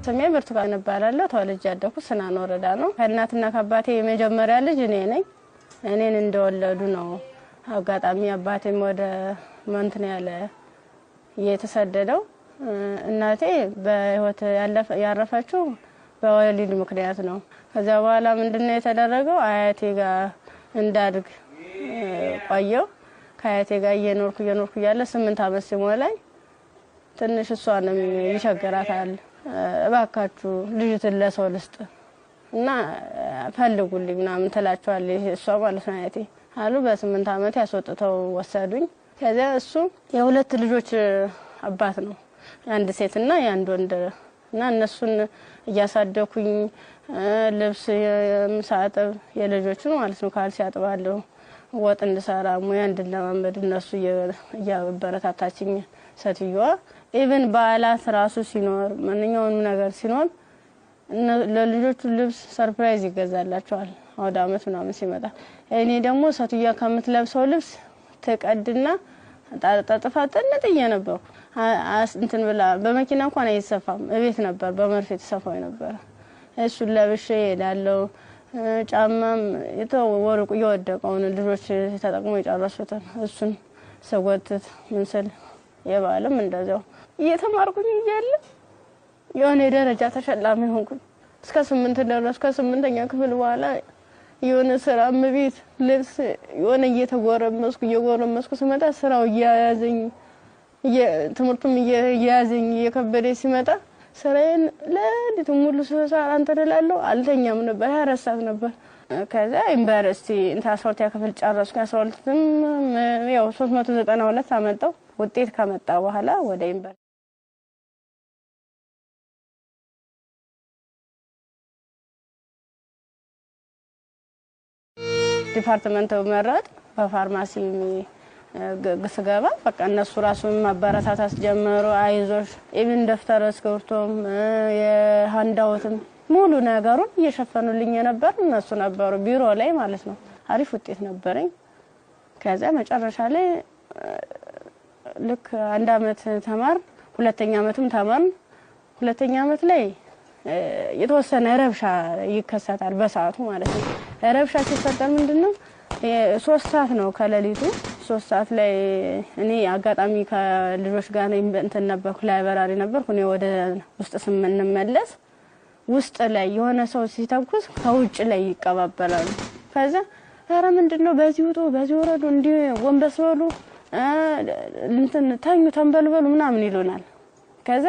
ስሜ ብርቱካን እባላለሁ። ተወልጄ ያደኩት ስናን ወረዳ ነው። ከእናትና ከአባቴ የመጀመሪያ ልጅ እኔ ነኝ። እኔን እንደወለዱ ነው። አጋጣሚ አባቴም ወደ እንትን ያለ የተሰደደው፣ እናቴ በህይወት ያረፈችው በወሊድ ምክንያት ነው። ከዚያ በኋላ ምንድነው የተደረገው? አያቴ ጋር እንዳድግ ቆየው። ከአያቴ ጋር እየኖርኩ እየኖርኩ እያለ 8 ዓመት ሲሞላኝ ትንሽ እሷንም ይቸግራታል። እባካችሁ ልጅትን ለሰው ልስጥ እና ፈልጉልኝ ምናምን ትላቸዋለች እሷ ማለት ነው አያቴ አሉ። በ8 ዓመት ያስወጥተው ወሰዱኝ። ከዚያ እሱ የሁለት ልጆች አባት ነው፣ የአንድ ሴትና የአንድ ወንድ፣ እና እነሱን እያሳደኩኝ ልብስ ሳጥብ የልጆቹን ማለት ነው፣ ካልሲ አጥባለሁ፣ ወጥ እንድሰራ ሙያ እንድለማመድ እነሱ እያበረታታችኝ ሴትዮዋ። Even በዓላት ራሱ ሲኖር ማንኛውንም ነገር ሲኖር ለልጆቹ ልብስ surprise ይገዛላቸዋል። አውደ ዓመት ምናምን ሲመጣ እኔ ደግሞ ሴትዮዋ ከምትለብሰው ልብስ ትቀድና ጠጥፋ ጥንጥዬ ነበርኩ። እንትን ብላ በመኪና እንኳን አይሰፋም፣ እቤት ነበር በመርፌ ተሰፋው ነበር። እሱን ለብሼ እሄዳለሁ። ጫማም የተወርቁ እየወደቀውን ልጆች ተጠቅሞ የጨረሱትን እሱን ስጎትት ምን ስል የበዓልም እንደዚያው እየተማርኩኝ እያለ የሆነ የደረጃ ተሸላሚ ሆንኩኝ። እስከ 8 ደረስኩ። ከስምንተኛ ክፍል በኋላ የሆነ ስራ እቤት ልብስ የሆነ እየተጎረመስኩ እየጎረመስኩ ስመጣ ስራው እያያዘኝ ትምህርቱም እየያዘኝ እየከበደ ሲመጣ ስራዬን ለሊቱ ሙሉ ስሰራ እንትን እላለሁ። አልተኛም ነበር፣ 24 ሰዓት ነበር። ከዛ ዩኒቨርሲቲ እንትን 12ኛ ክፍል ጨረስኩ። 12ም ያው 392 አመጣሁ። ውጤት ከመጣ በኋላ ወደ ዩኒቨርሲቲ department መረጥ። በፋርማሲ ስገባ በቃ እነሱ ራሱ ማበረታታት ጀመሩ። አይዞሽ፣ even ደብተር እስክሪብቶም የ handout ም ሙሉ ነገሩን እየሸፈኑልኝ የነበር እነሱ ነበሩ፣ ቢሮ ላይ ማለት ነው። አሪፍ ውጤት ነበረኝ። ከዚያ መጨረሻ ላይ ልክ አንድ አመት ተማር፣ ሁለተኛ አመትም ተማርን። ሁለተኛ አመት ላይ የተወሰነ ረብሻ ይከሰታል በሰዓቱ ማለት ነው። ረብሻ ሲፈጠር ምንድነው፣ 3 ሰዓት ነው ከሌሊቱ 3 ሰዓት ላይ እኔ አጋጣሚ ከልጆች ጋር እንትን ነበርኩ፣ library ነበርኩ። እኔ ወደ ውስጥ ስንመለስ ውስጥ ላይ የሆነ ሰው ሲተኩስ ከውጭ ላይ ይቀባበላሉ። ከዛ ኧረ ምንድነው በዚህ ውጡ፣ በዚህ ወረዱ፣ እንዲህ ጎንበስ በሉ፣ እንትን ተኙ፣ ተንበልበሉ ምናምን ይሉናል። ከዛ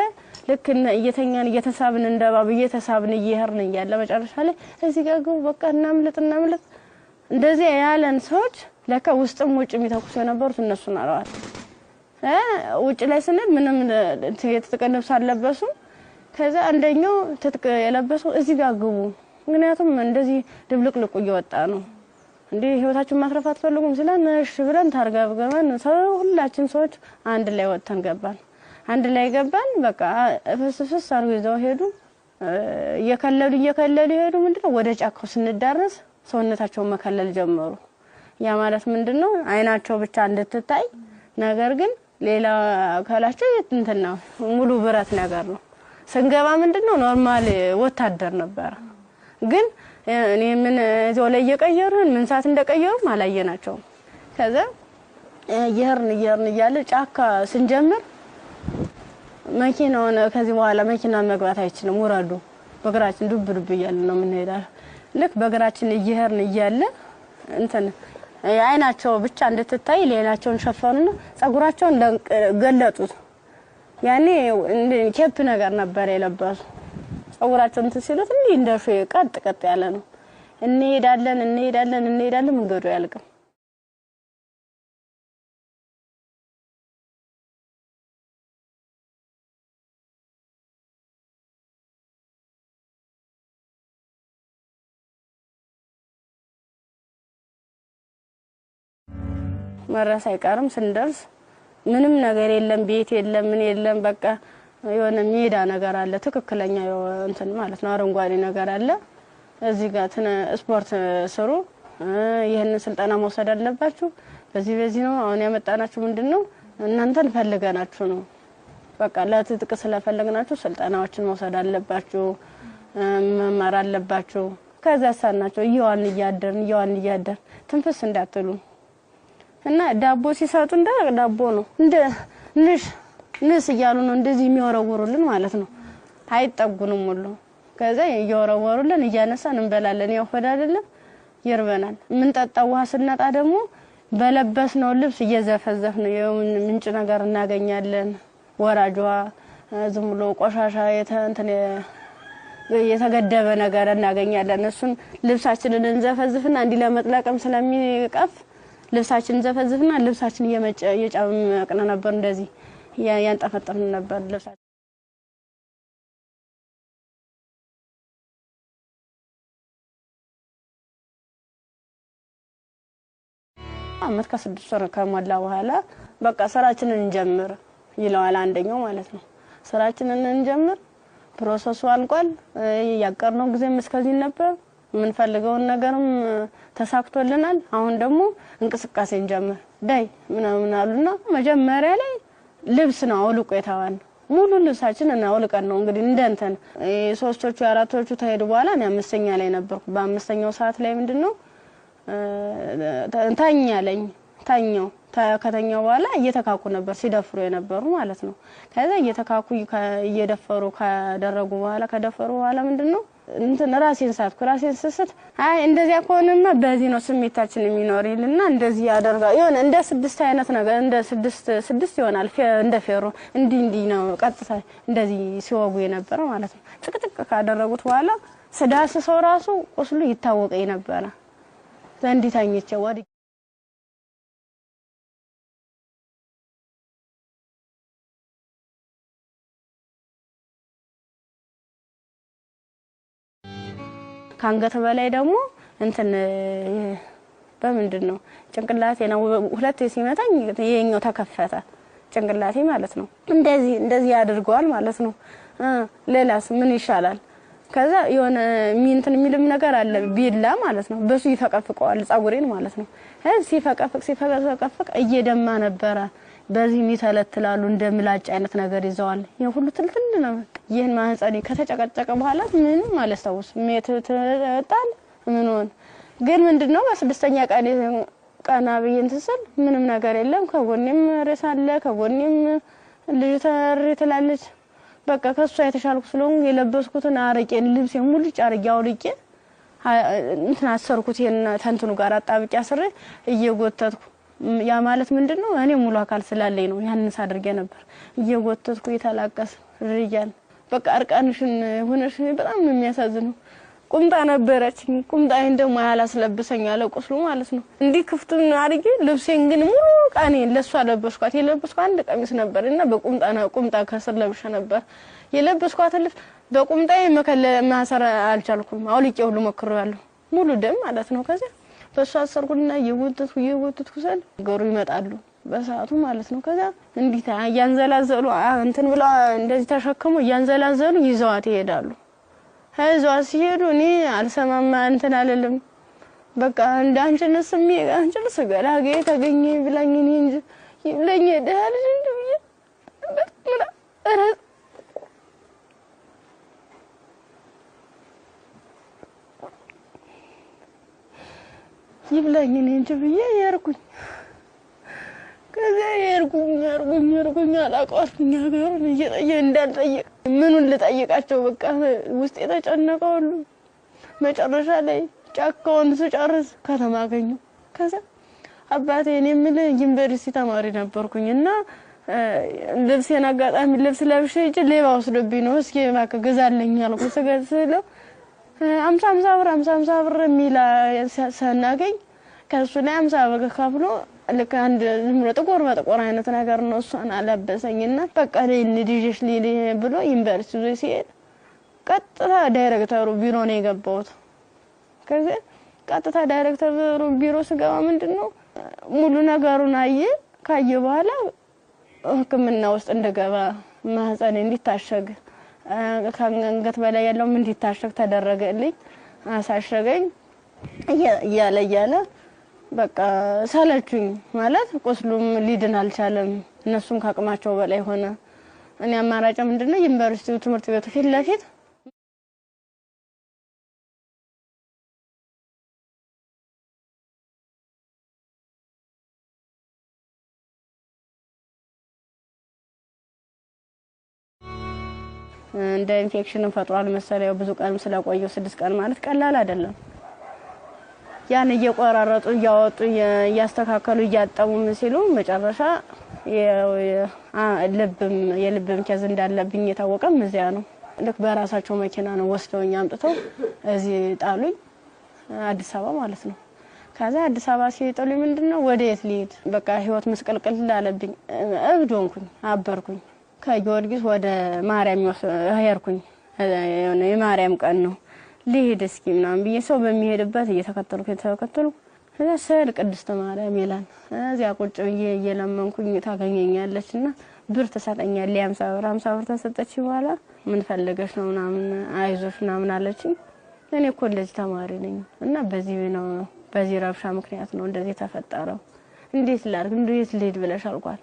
ልክ እየተኛን እየተሳብን እንደባብ እየተሳብን እየሄድን እያለ መጨረሻ ላይ እዚህ ጋር ግቡ፣ በቃ እናምልጥ እናምልጥ እንደዚህ ያለን ሰዎች ለካ ውስጥም ውጭም የሚተኩሱ የነበሩት እነሱ ናረዋል። ውጭ ላይ ስንል ምንም የትጥቅ ልብስ አልለበሱም። ከዛ አንደኛው ትጥቅ የለበሰው እዚህ ጋር ግቡ፣ ምክንያቱም እንደዚህ ድብልቅልቁ እየወጣ ነው እንዴ፣ ህይወታችሁን ማትረፍ አትፈልጉም ሲለን እሺ ብለን ታርገብገበን ሰው ሁላችን ሰዎች አንድ ላይ ወጥተን ገባን። አንድ ላይ ገባን። በቃ ፍስ ፍስ አድርገው ይዘው ሄዱ። እየከለሉ እየከለሉ ሄዱ። ምንድነው ወደ ጫካው ስንዳረስ ሰውነታቸውን መከለል ጀመሩ። ያ ማለት ምንድነው አይናቸው ብቻ እንድትታይ፣ ነገር ግን ሌላ አካላቸው እንትን ነው፣ ሙሉ ብረት ነገር ነው። ስንገባ ምንድነው normal ወታደር ነበር። ግን እኔ ምን እዚያው ላይ እየቀየሩን ምን ሰዓት እንደቀየሩም አላየናቸውም። ከዛ እየሄድን እየሄድን እያለ ጫካ ስንጀምር መኪናውን ከዚህ በኋላ መኪና መግባት አይችልም፣ ውረዱ፣ በእግራችን ዱብ ዱብ እያልን ነው የምንሄደው። ልክ በእግራችን እየሄድን እያለ እንትን አይናቸው ብቻ እንድትታይ ሌላቸውን ሸፈኑና ጸጉራቸውን ገለጡት። ያኔ cap ነገር ነበር የለበሱ። ጸጉራቸውን እንትን ሲሉት እንዲህ እንደ ሾህ ቀጥ ቀጥ ያለ ነው። እንሄዳለን እንሄዳለን እንሄዳለን፣ መንገዱ አያልቅም። መድረስ አይቀርም። ስንደርስ ምንም ነገር የለም፣ ቤት የለም፣ ምን የለም። በቃ የሆነ ሜዳ ነገር አለ፣ ትክክለኛ እንትን ማለት ነው፣ አረንጓዴ ነገር አለ። እዚህ ጋር ስፖርት ስሩ፣ ይህንን ስልጠና መውሰድ አለባችሁ። በዚህ በዚህ ነው አሁን ያመጣናችሁ፣ ምንድነው እናንተን ፈልገናችሁ ነው። በቃ ለትጥቅ ስለፈለግናችሁ ስልጠናዎችን መውሰድ አለባችሁ፣ መማር አለባችሁ። ከዛ ሳናቸው እየዋልን እያደርን እየዋልን እያደርን ትንፍስ እንዳትሉ እና ዳቦ ሲሰጡ እንደ ዳቦ ነው እንደ ንሽ ንስ እያሉ ነው እንደዚህ የሚወረውሩልን ማለት ነው። አይጠጉንም ሁሉ። ከዛ እየወረወሩልን እያነሳን እንበላለን። ያው ሆድ አይደለም ይርበናል። የምንጠጣው ውሃ ስናጣ ደግሞ በለበስነው ልብስ እየዘፈዘፍ ነው ምንጭ ነገር እናገኛለን። ወራጅ ውሃ ዝም ብሎ ቆሻሻ እንትን የተገደበ ነገር እናገኛለን። እሱን ልብሳችንን እንዘፈዝፍና እንዲህ ለመጥለቅም ስለሚቀፍ ልብሳችንን እንዘፈዝፍና ልብሳችን እየጨመቅን ነበር፣ እንደዚህ ያንጠፈጠፍን ነበር ልብሳችን። አመት ከ6 ወር ከሞላ በኋላ በቃ ስራችንን እንጀምር ይለዋል አንደኛው ማለት ነው። ስራችንን እንጀምር፣ process ኡ አልቋል። ያቀርነው ጊዜም እስከዚህ ነበር። የምንፈልገውን ነገርም ተሳክቶልናል። አሁን ደግሞ እንቅስቃሴ እንጀምር ዳይ ምናምን አሉና መጀመሪያ ላይ ልብስ ነው አውልቆ የተባልነው። ሙሉ ልብሳችንን አውልቀን ነው እንግዲህ እንደ እንትን ሶስቶቹ አራቶቹ ተሄዱ በኋላ እኔ 5ኛ ላይ ነበርኩ። በ5ኛው ሰዓት ላይ ምንድነው ተኛለኝ ተኛው። ከተኛው በኋላ እየተካኩ ነበር ሲደፍሩ የነበሩ ማለት ነው። ከዛ እየተካኩ እየደፈሩ ካደረጉ በኋላ ከደፈሩ በኋላ ምንድነው እንትን ራሴን ሳትኩ። ራሴን ስስት አይ እንደዚያ ከሆነማ በዚህ ነው ስሜታችን የሚኖር ይልና እንደዚህ ያደርጋል። የሆነ እንደ 6 አይነት ነገር እንደ 6 ይሆናል እንደ ፌሮ እንዲህ እንዲህ ነው ቀጥታ እንደዚህ ሲወጉ የነበረ ማለት ነው። ጥቅጥቅ ካደረጉት በኋላ ስዳስሰው ራሱ ቁስሉ ይታወቀኝ ነበረ። እንዲህ ተኝቼ ወድቄ ካንገት በላይ ደግሞ እንትን በምንድነው ጭንቅላቴ ነው ሁለቴ ሲመታኝ ይሄኛው ተከፈተ ጭንቅላቴ ማለት ነው። እንደዚህ እንደዚህ ያደርገዋል ማለት ነው። ሌላስ ምን ይሻላል? ከዛ የሆነ እንትን የሚልም ነገር አለ ቢላ ማለት ነው። በሱ ይፈቀፍቀዋል ፀጉሬን ማለት ነው። ሲፈቀፍቅ ሲፈቀፍቅ እየደማ ነበረ። በዚህ የሚተለትላሉ እንደ ምላጭ አይነት ነገር ይዘዋል። ይሄ ሁሉ ትልትል ነው። ይሄን ማህፀኔ ከተጨቀጨቀ በኋላ ምንም አላስታውስም። ጣል ምን ሆነ ግን ምንድነው በስድስተኛ ቀን ቀና ብዬ እንትን ስል ምንም ነገር የለም። ከጎኔም ሬሳ አለ፣ ከጎኔም ልጅ ተሪ ትላለች። በቃ ከሷ የተሻልኩ ስለሆንኩ የለበስኩትን አረቄን ልብሴን ሙልጭ አድርጌ አውልቄ እንትን አሰርኩት። ይሄን ተንትኑ ጋር አጣብቄ አስሬ እየጎተትኩ ያ ማለት ምንድነው እኔ ሙሉ አካል ስላለኝ ነው ያንን ሳደርግ ነበር። እየጎተትኩ እየተላቀስ ርያን በቃ እርቃንሽን ሆነሽ በጣም ነው የሚያሳዝነው። ቁምጣ ነበረችኝ። ቁምጣዬን ደግሞ ያላስለብሰኝ አለ ቁስሉ ማለት ነው። እንዲህ ክፍቱን አድርጌ ልብሴን ግን ሙሉ ቃኔን ለሷ ለበስኳት። የለበስኳት አንድ ቀሚስ ነበርና በቁምጣ ቁምጣ ከስር ለብሼ ነበር የለበስኳት ልብስ። በቁምጣዬ ማሰር አልቻልኩም። አውልቄ ሁሉ ሞክሬዋለሁ። ሙሉ ደም ማለት ነው። ከዚያ በሷ አሰርኩና እየጎተትኩ እየጎተትኩ ስል ገሩ ይመጣሉ በሰዓቱ ማለት ነው። ከዛ እንዲህ እያንዘላዘሉ እንትን ብለው እንደዚህ ተሸክመው እያንዘላዘሉ ይዘዋት ይሄዳሉ። ይዘዋት ሲሄዱ እኔ አልሰማማ እንትን አልልም። በቃ እንደ አንቺንስ አንቺንስ ገላጋዬ ተገኘ ብላኝ እኔ እንጂ ይብለኝ ደህና ልጅ እንጂ ብዬ በጣም ይብላኝ እኔ እንጂ ብዬ የርኩኝ። ከዛ የርኩኝ የርኩኝ የርኩኝ አላውቀዋትም። ሀገሩን እየጠየቅ እንዳልጠየቅ ምኑን ልጠይቃቸው በቃ ውስጥ የተጨነቀው ሁሉ መጨረሻ ላይ ጫካውን ስጨርስ ከተማ አገኘሁ። ከዛ አባቴ እኔ የምልህ ዩኒቨርሲቲ ተማሪ ነበርኩኝ እና ልብሴን አጋጣሚ ልብስ ለብሼ ሂጅ ሌባ ወስዶብኝ ነው እስኪ እባክህ ግዛልኝ አልኩት። ስገዛለው 50 50 ብር 50 50 ብር የሚል ስናገኝ ከእሱ ላይ 50 ብር ከፍሎ ልክ አንድ ዝም ብሎ ጥቁር በጥቁር አይነት ነገር ነው እሷን አለበሰኝና በቃ ልሂድ ይዤሽ ልሂድ ብሎ ዩኒቨርሲቲ ይዞ ሲሄድ ቀጥታ ዳይሬክተሩ ቢሮ ነው የገባሁት። ከዚያ ቀጥታ ዳይሬክተሩ ቢሮ ስገባ ምንድነው ሙሉ ነገሩን አየ። ካየ በኋላ ሕክምና ውስጥ እንደገባ ማህፀኔ እንዲታሸግ ከአንገት በላይ ያለውም እንዲታሸግ ተደረገልኝ። አሳሸገኝ እያለ እያለ በቃ ሰለቹኝ ማለት ቁስሉም ሊድን አልቻለም። እነሱም ከአቅማቸው በላይ ሆነ። እኔ አማራጭ ምንድነው ዩኒቨርሲቲው ትምህርት ቤቱ ፊት ለፊት እንደ ኢንፌክሽን ፈጥሯል መሰለኝ። ብዙ ቀን ስለቆየው 6 ቀን ማለት ቀላል አይደለም። ያን እየቆራረጡ እያወጡ እያስተካከሉ እያጠቡ ሲሉ መጨረሻ የልብም case እንዳለብኝ የታወቀም እዚያ ነው። ልክ በራሳቸው መኪና ነው ወስደውኝ አምጥተው እዚህ ጣሉኝ፣ አዲስ አበባ ማለት ነው። ከዛ አዲስ አበባ ሲጥሉኝ ምንድነው ወደ የት ልሂድ? በቃ ህይወት ምስቅልቅል አለብኝ። እብድ ሆንኩኝ፣ አበርኩኝ። ከጊዮርጊስ ወደ ማርያም ሄድኩኝ። የማርያም ቀን ነው ልሂድ እስኪ ምናምን ብዬ ሰው በሚሄድበት እየተከተልኩ ከዛ ስዕል ቅድስት ማርያም ይላል። እዚያ ቁጭ ብዬ እየለመንኩኝ ታገኘኛለችና ብር ትሰጠኛለች። 50 ብር 50 ብር ተሰጠችኝ። በኋላ ምን ፈልገሽ ነው ምናምን አይዞሽ ምናምን አለችኝ። እኔ እኮ እንደዚህ ተማሪ ነኝ እና በዚህ ነው በዚህ ረብሻ ምክንያት ነው እንደዚህ የተፈጠረው። እንዴት ላድርግ እንዴት ልሂድ ብለሽ አልኳት።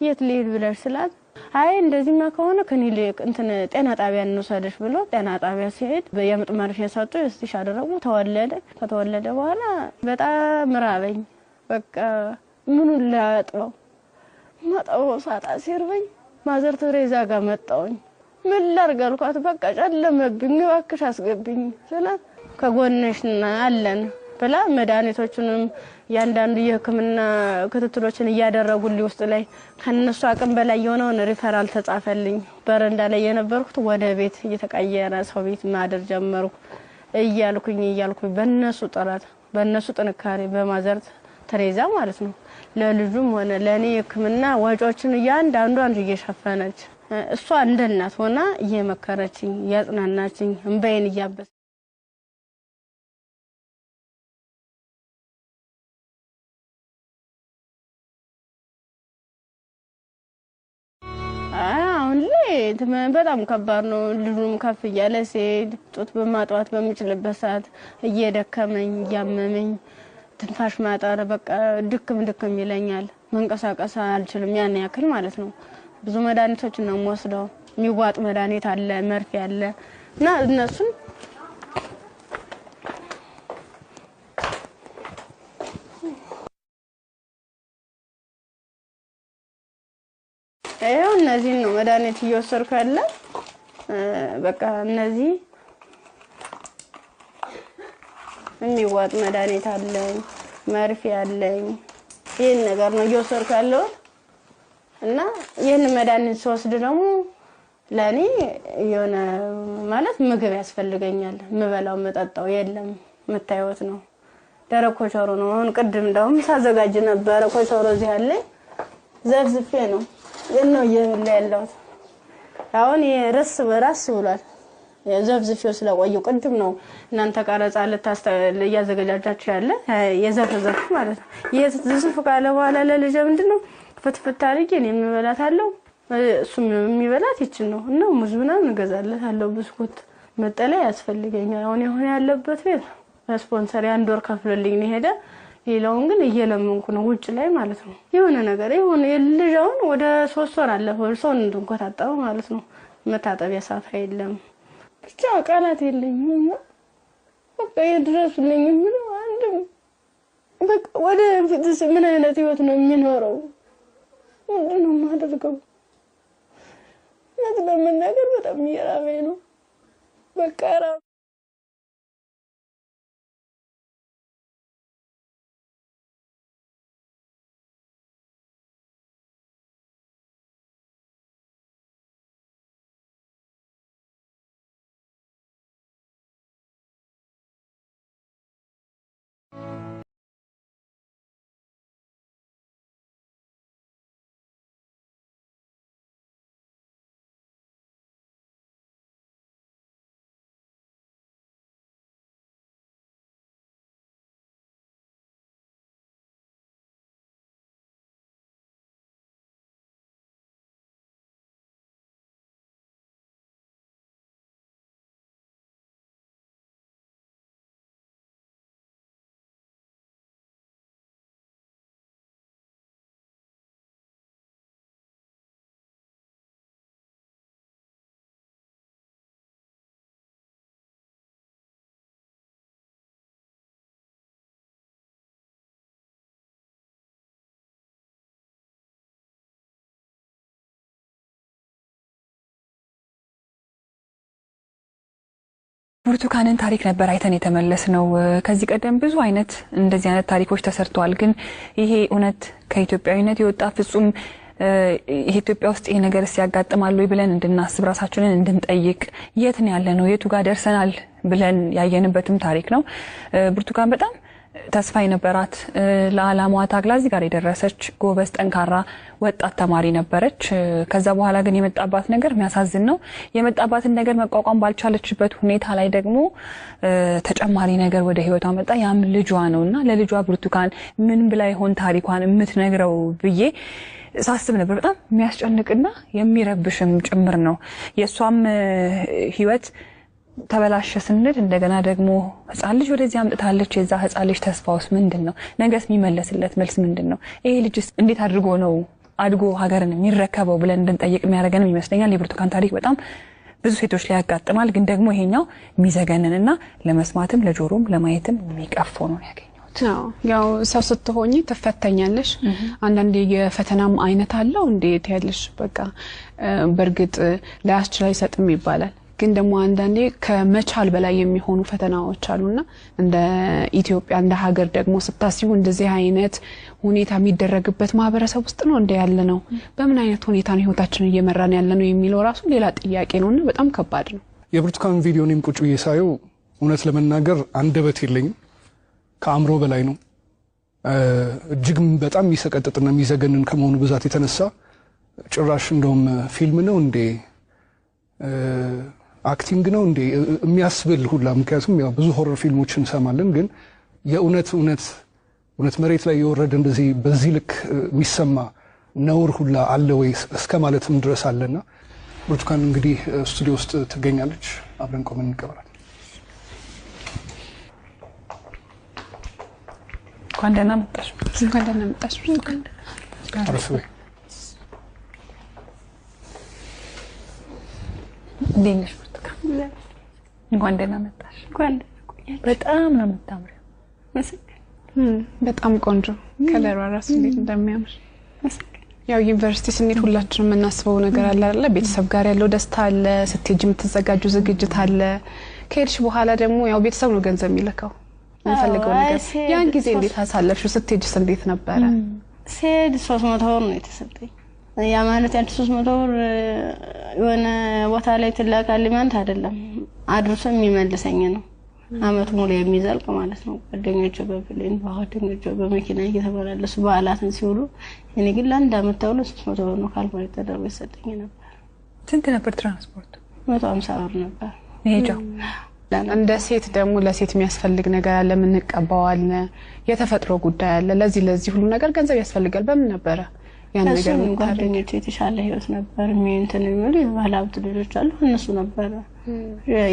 የት ልሂድ ብለሽ ስላት አይ እንደዚህማ ከሆነ ክሊኒክ እንትን ጤና ጣቢያ እንውሰድሽ ብሎ ጤና ጣቢያ ሲሄድ የምጥ መርፌ ሰጡ፣ stitch አደረጉ። ተወለደ። ከተወለደ በኋላ በጣም ራበኝ። በቃ ምኑን ላጥበው ማጠበው ሳጣ ሲርበኝ ማዘር ቴሬዛ ጋር መጣሁኝ። ምን ላድርግ አልኳት። በቃ ጨለመብኝ፣ እባክሽ አስገብኝ ስላት ከጎንሽ አለን ብላ መድኃኒቶቹንም ያንዳንዱ የሕክምና ክትትሎችን እያደረጉልኝ ውስጥ ላይ ከነሱ አቅም በላይ የሆነውን ሪፈራል ተጻፈልኝ። በረንዳ ላይ የነበርኩት ወደ ቤት እየተቀየረ ሰው ቤት ማደር ጀመርኩ። እያልኩኝ በነሱ ጥረት በነሱ ጥንካሬ በማዘር ቴሬዛ ማለት ነው ለልጁም ሆነ ለኔ የሕክምና ወጪዎችን እያንዳንዷን እየሸፈነች እሷ እንደ እናት ሆና እየመከረችኝ እያጽናናችኝ እንባዬን እያበሰ አሁን ላይ በጣም ከባድ ነው። ልጁም ከፍ እያለ ሲሄድ ጡት በማጥባት በምችልበት ሰዓት እየደከመኝ እያመመኝ ትንፋሽ ማጠር በቃ ድክም ድክም ይለኛል። መንቀሳቀስ አልችልም ያን ያክል ማለት ነው። ብዙ መድኃኒቶችን ነው የምወስደው። የሚዋጥ መድኃኒት አለ፣ መርፌ አለ እና እነሱን ይኸው እነዚህን ነው መድኃኒት እየወሰድኩ ያለ። በቃ እነዚህ የሚዋጥ መድኃኒት አለኝ፣ መርፌ አለኝ። ይህን ነገር ነው እየወሰድኩ ያለሁት እና ይህን መድኃኒት ስወስድ ደግሞ ለእኔ የሆነ ማለት ምግብ ያስፈልገኛል። የምበላው የምጠጣው የለም። የምታዩት ነው፣ ደረቅ ኮቾሮ ነው። አሁን ቅድም እንደውም ሳዘጋጅ ነበረ ኮቾሮ እዚህ አለኝ፣ ዘፍዝፌ ነው ነው እየበላ ያለሁት። አሁን ራስ በራስ ብሏል። ዘፍዝፌው ስለቆየው ቅድም ነው እናንተ ቀረጻ እያዘገጃጃችሁ ያለ የዘፈዘፉ ማለት ነው። የዝፍ ካለ በኋላ ለልጄ ምንድነው ፍትፍት አድርጌ እኔ የምበላታለሁ፣ እሱም የሚበላት ይችን ነው እና ሙዝ ምናምን እገዛለታለሁ። ብስኩት፣ መጠለያ ያስፈልገኛል። አሁን የሆነ ያለበት ቤት ስፖንሰር የአንድ ወር ከፍሎልኝ ነው የሄደ። ሌላውን ግን እየለመንኩ ነው ውጭ ላይ ማለት ነው። የሆነ ነገር የሆነ የልጅ አሁን ወደ 3 ወር አለፈው ሰው እንድንኮታጠበው ማለት ነው። መታጠቢያ ሳፋ የለም። ብቻ ቃላት የለኝም። በቃ የድረሱልኝ የምለው አንድም በቃ ወደፊትስ ምን አይነት ህይወት ነው የሚኖረው? ምንድን ነው የማደርገው? እውነት ለመናገር በጣም እየራበኝ ነው። በቃ ብርቱካንን ታሪክ ነበር አይተን የተመለስ ነው። ከዚህ ቀደም ብዙ አይነት እንደዚህ አይነት ታሪኮች ተሰርተዋል። ግን ይሄ እውነት ከኢትዮጵያዊነት የወጣ ፍጹም ኢትዮጵያ ውስጥ ይሄ ነገር ሲያጋጥማል ወይ ብለን እንድናስብ ራሳችንን እንድንጠይቅ የት ነው ያለነው የቱ ጋር ደርሰናል ብለን ያየንበትም ታሪክ ነው። ብርቱካን በጣም ተስፋ የነበራት ለዓላማዋ ታግላ እዚህ ጋር የደረሰች ጎበዝ ጠንካራ ወጣት ተማሪ ነበረች። ከዛ በኋላ ግን የመጣባት ነገር የሚያሳዝን ነው። የመጣባትን ነገር መቋቋም ባልቻለችበት ሁኔታ ላይ ደግሞ ተጨማሪ ነገር ወደ ህይወቷ መጣ። ያም ልጇ ነውና ለልጇ ብርቱካን ምን ብላ ይሆን ታሪኳን የምትነግረው ብዬ ሳስብ ነበር። በጣም የሚያስጨንቅና የሚረብሽም ጭምር ነው። የሷም ህይወት ተበላሸ ስንል እንደገና ደግሞ ህፃን ልጅ ወደዚህ አምጥታለች። የዛ ህፃን ልጅ ተስፋውስ ምንድነው? ነገስ የሚመለስለት መልስ ምንድነው? ይሄ ልጅስ እንዴት አድርጎ ነው አድጎ ሀገርን የሚረከበው ብለን እንድንጠይቅ የሚያደርገንም ይመስለኛል። የብርቱካን ታሪክ በጣም ብዙ ሴቶች ላይ ያጋጥማል። ግን ደግሞ ይሄኛው የሚዘገንንና ለመስማትም ለጆሮም ለማየትም የሚቀፈው ነው ያገኘሁት። ያው ሰው ስትሆኚ ትፈተኛለሽ። አንዳንዴ የፈተናም አይነት አለው እንዴት ያለሽ በቃ በእርግጥ ላያስችል አይሰጥም ይባላል። ግን ደግሞ አንዳንዴ ከመቻል በላይ የሚሆኑ ፈተናዎች አሉና እንደ ኢትዮጵያ እንደ ሀገር ደግሞ ስታስቡ እንደዚህ አይነት ሁኔታ የሚደረግበት ማህበረሰብ ውስጥ ነው እንደ ያለነው። በምን አይነት ሁኔታ ነው ህይወታችንን እየመራን ያለነው የሚለው ራሱ ሌላ ጥያቄ ነውና በጣም ከባድ ነው። የብርቱካን ቪዲዮ እኔም ቁጭ ብዬ ሳየው እውነት ለመናገር አንደበት የለኝም። ከአእምሮ በላይ ነው። እጅግ በጣም የሚሰቀጥጥና የሚዘገንን ከመሆኑ ብዛት የተነሳ ጭራሽ እንደውም ፊልም ነው እንዴ acting ነው እንዴ የሚያስብል ሁላ። ምክንያቱም ያው ብዙ horror ፊልሞችን እንሰማለን፣ ግን የእውነት እውነት እውነት መሬት ላይ የወረደ እንደዚህ በዚህ ልክ የሚሰማ ነውር ሁላ አለ ወይ እስከ ማለትም ድረስ አለና ብርቱካን እንግዲህ ስቱዲዮ ውስጥ ትገኛለች። አብረን ቆመን እንቀበላለን። እንኳን ደህና መጣሽ። እንኳን ደህና መጣሽ ብርቱካን። አረፍ በይ። እንዴት ነሽ ብርቱካን? እንኳን ደህና መጣሽ። በጣም ነው የምታምሪው። በጣም ቆንጆ ከለሯ ራሱ እንዴት እንደሚያምር። ያው ዩኒቨርሲቲ ስንሄድ ሁላችንም የምናስበው ነገር አለ አይደለ? ቤተሰብ ጋር ያለው ደስታ አለ፣ ስትሄጂ የምትዘጋጁ ዝግጅት አለ። ከሄድሽ በኋላ ደግሞ ያው ቤተሰብ ነው ገንዘብ የሚልከው የምፈልገው ነገር። ያን ጊዜ እንዴት አሳለፍሽው? ስትሄጂስ እንዴት ነበረ? ስሄድ 300 ብር ነው የተሰጠኝ። ያ ማለት ያንቺ 300 ብር የሆነ ቦታ ላይ ትላካለች ማለት አይደለም፣ አድርሶ የሚመልሰኝ ነው። አመት ሙሉ የሚዘልቅ ማለት ነው። ጓደኞቼ በ plane ጓደኞቼ በመኪና እየተመላለሱ በዓላትን ሲውሉ፣ እኔ ግን ለአንድ አመት ተብሎ 300 ብር ነው calculate ተደርጎ የተሰጠኝ ነበር። ስንት ነበር ትራንስፖርቱ? 150 ብር ነበር መሄጃው። እንደ ሴት ደግሞ ለሴት የሚያስፈልግ ነገር አለ፣ የምንቀባው አለ፣ የተፈጥሮ ጉዳይ አለ። ለዚህ ለዚህ ሁሉ ነገር ገንዘብ ያስፈልጋል። በምን ነበረ ያን ነገር እሱም ጓደኞቼ የተሻለ ህይወት ነበር እንትን የሚሉ የባለ ሀብት ልጆች አሉ። እነሱ ነበረ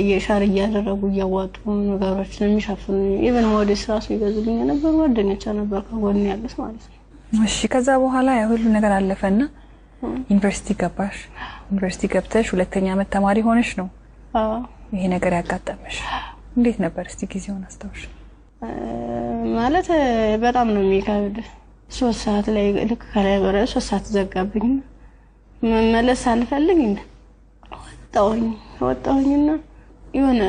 የ share እያደረጉ እያዋጡ ነገሮችን የሚሸፍኑ even ሞዴስ ራሱ ይገዙልኝ ነበር። ጓደኞቼ ነበር ከጎን ያሉት ማለት ነው። እሺ፣ ከዛ በኋላ ያ ሁሉ ነገር አለፈና ዩኒቨርሲቲ ገባሽ። ዩኒቨርሲቲ ገብተሽ ሁለተኛ አመት ተማሪ ሆነሽ ነው አዎ ይሄ ነገር ያጋጠመሽ። እንዴት ነበር እስቲ ጊዜውን አስታውሽ? ማለት በጣም ነው የሚከብድ። 3 ሰዓት ላይ ልክ ከላይ በረ 3 ሰዓት ዘጋብኝ። መመለስ አልፈልግ ወጣሁኝና የሆነ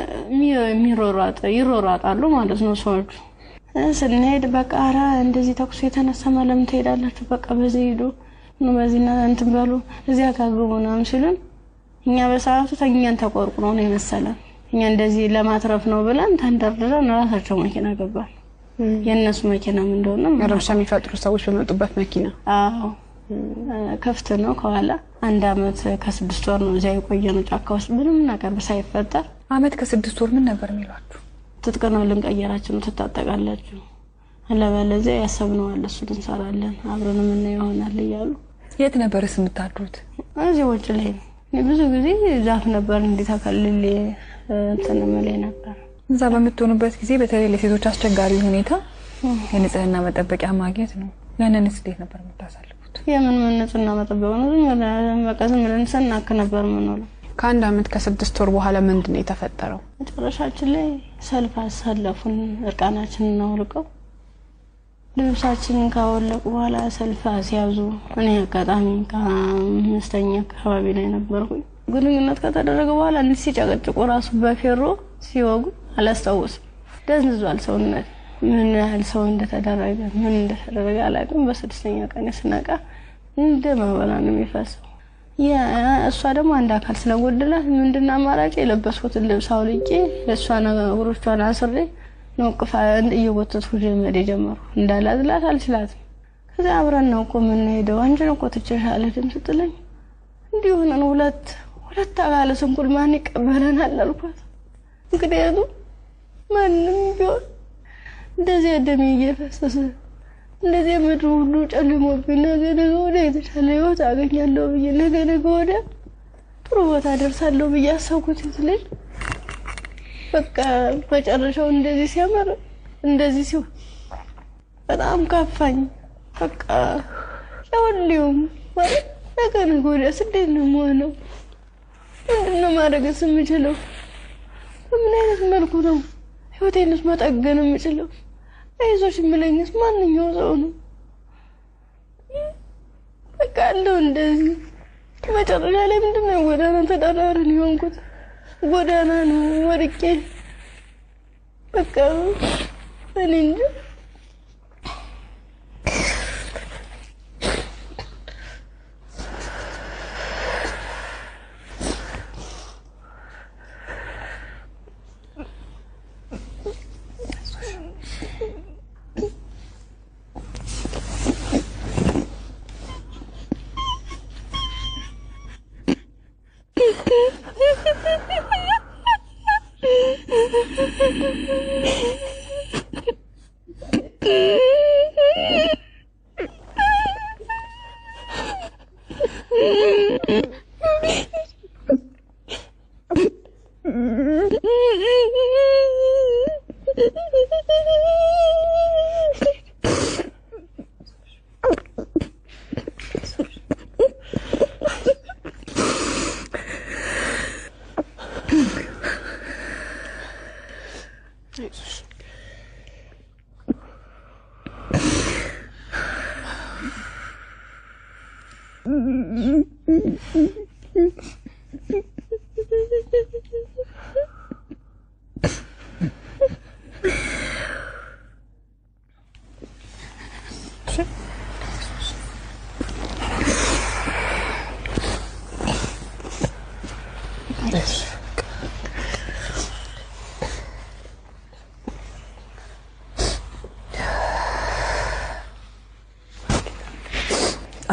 የሚሮሯጥ ይሮሯጣሉ ማለት ነው ሰዎቹ። ስንሄድ በቃ ኧረ እንደዚህ ተኩስ የተነሳ ለምን ትሄዳላችሁ? በቃ በዚህ ሂዱ በዚህ እንትን በሉ እዚያ ጋር ግቡ ምናምን ሲሉን እኛ በሰዓቱ ተኛን ተቆርቁሮ ነው የመሰለን። እኛ እንደዚህ ለማትረፍ ነው ብለን ተንደርድረን ራሳቸው መኪና ገባን። የእነሱ መኪናም እንደሆነ ረብሻ የሚፈጥሩ ሰዎች በመጡበት መኪና። አዎ ክፍት ነው ከኋላ። 1 አመት ከ6 ወር ነው እዚያ የቆየነው ጫካ ውስጥ ምንም ነገር ሳይፈጠር። አመት ከ6 ወር ምን ነበር የሚሏችሁ? ትጥቅ ነው ልንቀየራችሁ ነው፣ ትታጠቃላችሁ፣ አለበለዚያ ያሰብነው አለ እሱን እንሰራለን አብረን የምናየው ይሆናል እያሉ። የት ነበርስ የምታድሩት? እዚህ ውጭ ላይ ነው። ብዙ ጊዜ ዛፍ ነበር እንዲህ ተከልሌ እንትን እምልህ ነበር። እዛ በምትሆኑበት ጊዜ በተለይ ለሴቶች አስቸጋሪ ሁኔታ የንጽህና መጠበቂያ ማግኘት ነው። ያንንስ እንዴት ነበር የምታሳልፉት? የምን ምን ንጽህና መጠበቅ ነው? በቃ ዝም ብለን ስናክ ነበር የምንውለው። ከ1 አመት ከ6 ወር በኋላ ምንድን ነው የተፈጠረው? መጨረሻችን ላይ ሰልፍ አሳለፉን። እርቃናችንን አውልቀው ልብሳችንን ካወለቁ በኋላ ሰልፍ አስያዙ። እኔ አጋጣሚ ከ5ኛ አካባቢ ላይ ነበርኩኝ። ግንኙነት ከተደረገ በኋላ እንዲህ ሲጨቀጭቁ ራሱ በፌሮ ሲወጉ አላስታውስም። ደንዝዟል ሰውነት። ምን ያህል ሰው እንደተደረገ ምን እንደተደረገ አላውቅም። በስድስተኛ ቀን ስነቃ እንደ ማበላ ነው የሚፈሰው። እሷ ደግሞ አንድ አካል ስለጎደላት ምንድን አማራጭ የለበስኩትን ልብስ አውልቄ ለእሷን እግሮቿን አስሬ ነው እቅፍ እየጎተትኩ መሄድ የጀመርኩ። እንዳላዝላት አልችላትም። ከዚያ አብረን ነው እኮ የምንሄደው፣ አንቺን እኮ ትቼሽ አልሄድም ስትለኝ እንዲህ ሆነን ሁለት ሁለት አካለ ስንኩል ማን ይቀበለናል አልኳት። ምክንያቱም ማንም ቢሆን እንደዚህ ደሜ እየፈሰሰ እንደዚህ ምድሩ ሁሉ ጨልሞብኝ ነገ ነገ ወዲያ የተሻለ ህይወት አገኛለሁ ብዬ ነገ ነገ ወዲያ ጥሩ ቦታ ደርሳለሁ ብዬ አሰብኩት ልጅ በቃ መጨረሻው እንደዚህ ሲያምር እንደዚህ ሲሆን በጣም ከፋኝ። በቃ ለሁሉም ማለት ነገ ነገ ወዲያስ እንዴት ነው የምሆነው? ምንድን ነው ማድረግስ የምችለው? በምን አይነት መልኩ ነው ህይወቴንስ መጠገን የምችለው? አይዞሽ የሚለኝስ ማንኛው ሰው ነው? በቃ አለው እንደዚህ መጨረሻ ላይ ምንድን ነው ጎዳና ተዳዳሪ ነው የሆንኩት። ጎዳና ነው ወድቄ በቃ እኔ እንጃ።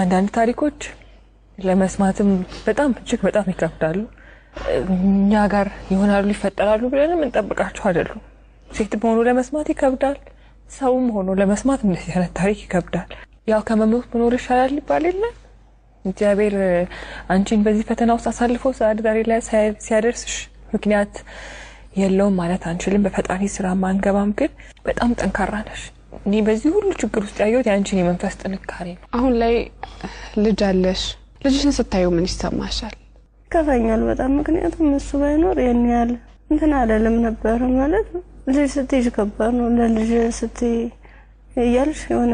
አንዳንድ ታሪኮች ለመስማትም በጣም እጅግ በጣም ይከብዳሉ። እኛ ጋር ይሆናሉ ይፈጠራሉ ብለንም እንጠብቃቸው አይደሉም። ሴትም ሆኖ ለመስማት ይከብዳል፣ ሰውም ሆኖ ለመስማት እንደዚህ አይነት ታሪክ ይከብዳል። ያው ከመሞት መኖር ይሻላል ይባል የለ። እግዚአብሔር አንቺን በዚህ ፈተና ውስጥ አሳልፎ ዛሬ ላይ ሲያደርስሽ ምክንያት የለውም ማለት አንችልም። በፈጣሪ ስራ ማንገባም፣ ግን በጣም ጠንካራ ነሽ። እኔ በዚህ ሁሉ ችግር ውስጥ ያየሁት ያንቺን የመንፈስ ጥንካሬ ነው። አሁን ላይ ልጅ አለሽ። ልጅሽን ስታዩ ምን ይሰማሻል? ይከፋኛል በጣም። ምክንያቱም እሱ ባይኖር ያን ያህል እንትን አለልም ነበር። ማለት ልጅ ስትይዥ ከባድ ነው። ለልጅ ስትይ እያልሽ የሆነ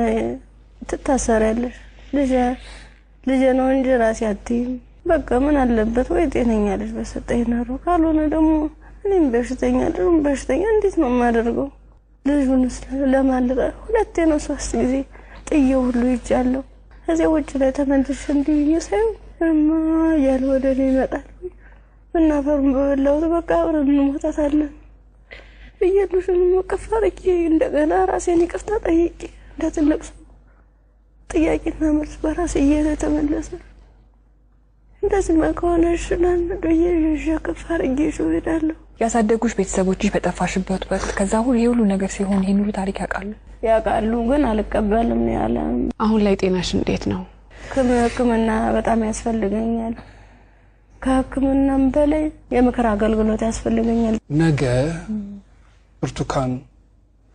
ትታሰሪያለሽ። ልጅ ልጅ ነው እንጂ ራሴ አትይም። በቃ ምን አለበት ወይ ጤነኛ ልጅ በሰጠኝ ኖሮ፣ ካልሆነ ደግሞ እኔም በሽተኛ ልጁም በሽተኛ እንዴት ነው የማደርገው? ልጁንስ ለማልጠ ሁለቴ ነው ሶስት ጊዜ ጥዬው ሁሉ ይጃለሁ። ከዚያ ውጭ ላይ ተመልሼ እንዲህ ሳይሆን እማ እያለ ወደ እኔ ይመጣል። እና አፈሩን በበላሁት በቃ አብረን እንሞታታለን ብዬ ልጁን እቅፍ አድርጌ እንደገና ራሴን ይቅርታ ጠይቄ እንደ ትልቅ ሰው ጥያቄና መልስ በራሴ እየተመለሰ እንደዚህ ከሆነ እሺ ብዬ ይዤ እቅፍ አድርጌ ይዤው እሄዳለሁ። ያሳደጉሽ ቤተሰቦችሽ በጠፋሽበት ወቅት ከዛ ሁሉ ይሄ ሁሉ ነገር ሲሆን ይሄን ሁሉ ታሪክ ያውቃሉ? ያውቃሉ፣ ግን አልቀበልም ነው ያለ። አሁን ላይ ጤናሽ እንዴት ነው? ሕክምና በጣም ያስፈልገኛል። ከሕክምናም በላይ የምክር አገልግሎት ያስፈልገኛል። ነገ ብርቱካን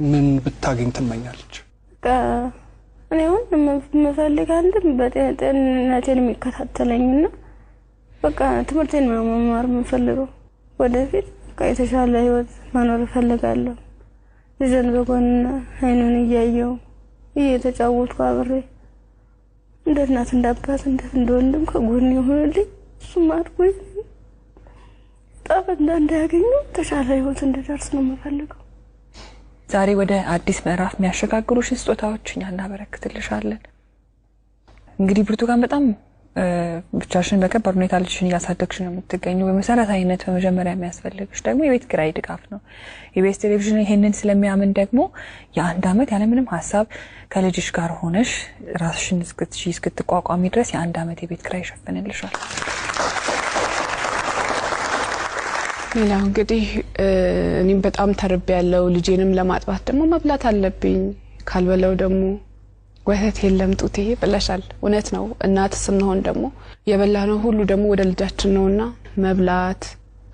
ምን ብታገኝ ትመኛለች? በቃ እኔ አሁን የምፈልግ አንድም በጤንነቴን የሚከታተለኝና በቃ ትምህርቴን መማር የምፈልገው ወደፊት በቃ የተሻለ ህይወት መኖር እፈልጋለሁ። ልጄን በጎን አይኑን እያየው እየተጫወትኩ አብሬ እንደ እናት እንደ አባት እንደ ወንድም ከጎን የሆነልኝ እሱም አድጎ ጠብ እንዳያገኙ ተሻለ ህይወት እንድደርስ ነው የምፈልገው። ዛሬ ወደ አዲስ ምዕራፍ የሚያሸጋግሩሽን ስጦታዎች እኛ እናበረክትልሻለን። እንግዲህ ብርቱካን በጣም ብቻሽን በከባድ ሁኔታ ልጅሽን እያሳደግሽ ነው የምትገኙ። በመሰረታዊነት በመጀመሪያ የሚያስፈልግሽ ደግሞ የቤት ኪራይ ድጋፍ ነው። የኢቢኤስ ቴሌቪዥን ይሄንን ስለሚያምን ደግሞ የ1 ዓመት ያለምንም ሀሳብ ከልጅሽ ጋር ሆነሽ ራስሽን እስክትቋቋሚ ድረስ የ1 ዓመት የቤት ኪራይ ይሸፍንልሻል። ሌላው እንግዲህ እኔም በጣም ተርቤያለሁ። ልጄንም ለማጥባት ደግሞ መብላት አለብኝ። ካልበላው ደግሞ ወተት የለም ጡቴ ብለሻል። እውነት ነው። እናት ስንሆን ደግሞ የበላነው ሁሉ ደግሞ ወደ ልጃችን ነውና መብላት፣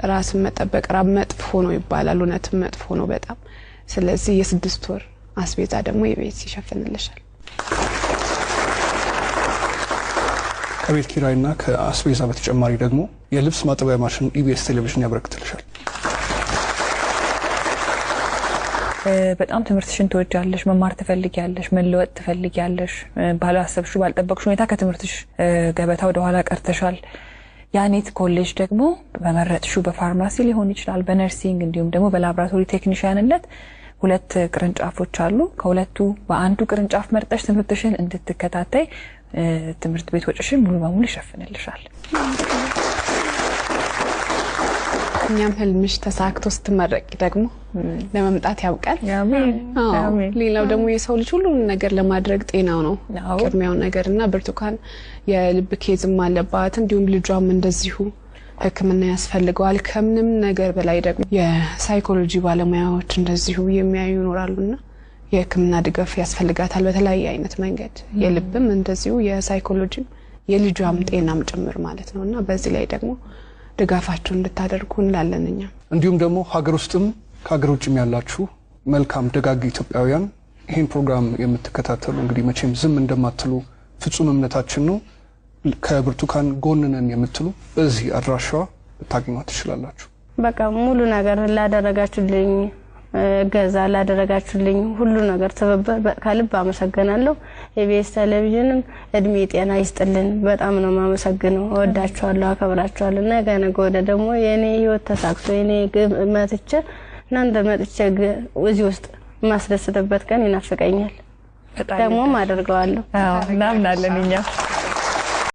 ራስን መጠበቅ ራብ መጥፎ ነው ይባላል። እውነትም መጥፎ ነው በጣም። ስለዚህ የ6 ወር አስቤዛ ደግሞ የቤት ይሸፍንልሻል። ከቤት ኪራይና ከአስቤዛ በተጨማሪ ደግሞ የልብስ ማጠቢያ ማሽን ኢቢኤስ ቴሌቪዥን ያበረክትልሻል። በጣም ትምህርትሽን ትወጃለሽ፣ መማር ትፈልጊያለሽ፣ መለወጥ ትፈልጊያለሽ። ባላሰብሽው ባልጠበቅሽው ሁኔታ ከትምህርትሽ ገበታ ወደ ኋላ ቀርተሻል። ያኔት ኮሌጅ ደግሞ በመረጥሽው በፋርማሲ ሊሆን ይችላል፣ በ nursing እንዲሁም ደግሞ በላብራቶሪ ቴክኒሽያንነት 2 ቅርንጫፎች አሉ። ከሁለቱ በአንዱ ቅርንጫፍ መርጠሽ ትምህርትሽን እንድትከታተይ ትምህርት ቤት ወጪሽን ሙሉ በሙሉ ይሸፍንልሻል። እኛም ህልምሽ ተሳክቶ ስትመረቂ ደግሞ ለመምጣት ያብቃል። አሜን። ሌላው ደግሞ የሰው ልጅ ሁሉን ነገር ለማድረግ ጤናው ነው ቅድሚያው ነገርና ብርቱካን የልብ case ም አለባት፣ እንዲሁም ልጇም እንደዚሁ ሕክምና ያስፈልገዋል። ከምንም ነገር በላይ ደግሞ የሳይኮሎጂ ባለሙያዎች እንደዚሁ የሚያዩ ይኖራሉና የሕክምና ድጋፍ ያስፈልጋታል በተለያየ አይነት መንገድ፣ የልብም እንደዚሁ የሳይኮሎጂም የልጇም ጤናም ጭምር ማለት ነውና በዚህ ላይ ደግሞ ድጋፋችሁን እንድታደርጉ እንላለን እኛ። እንዲሁም ደግሞ ሀገር ውስጥም ከሀገር ውጭም ያላችሁ መልካም ደጋግ ኢትዮጵያውያን ይህን ፕሮግራም የምትከታተሉ እንግዲህ መቼም ዝም እንደማትሉ ፍጹም እምነታችን ነው። ከብርቱካን ጎን ነን የምትሉ በዚህ አድራሻዋ ልታገኟት ትችላላችሁ። በቃ ሙሉ ነገር ላደረጋችሁልኝ እገዛ ላደረጋችሁልኝ ሁሉ ነገር ትብብር ከልብ አመሰግናለሁ። ኢቢኤስ ቴሌቪዥንም እድሜ ጤና ይስጥልን። በጣም ነው የማመሰግነው። እወዳችኋለሁ፣ አከብራችኋለሁ። ነገ ነገ ወዲያ ደግሞ የኔ ህይወት ተሳክቶ የኔ ግብ መትቼ እናንተ መጥቼ እዚህ ውስጥ የማስደስትበት ቀን ይናፍቀኛል። ደግሞም አደርገዋለሁ። አዎ እናምናለን እኛ።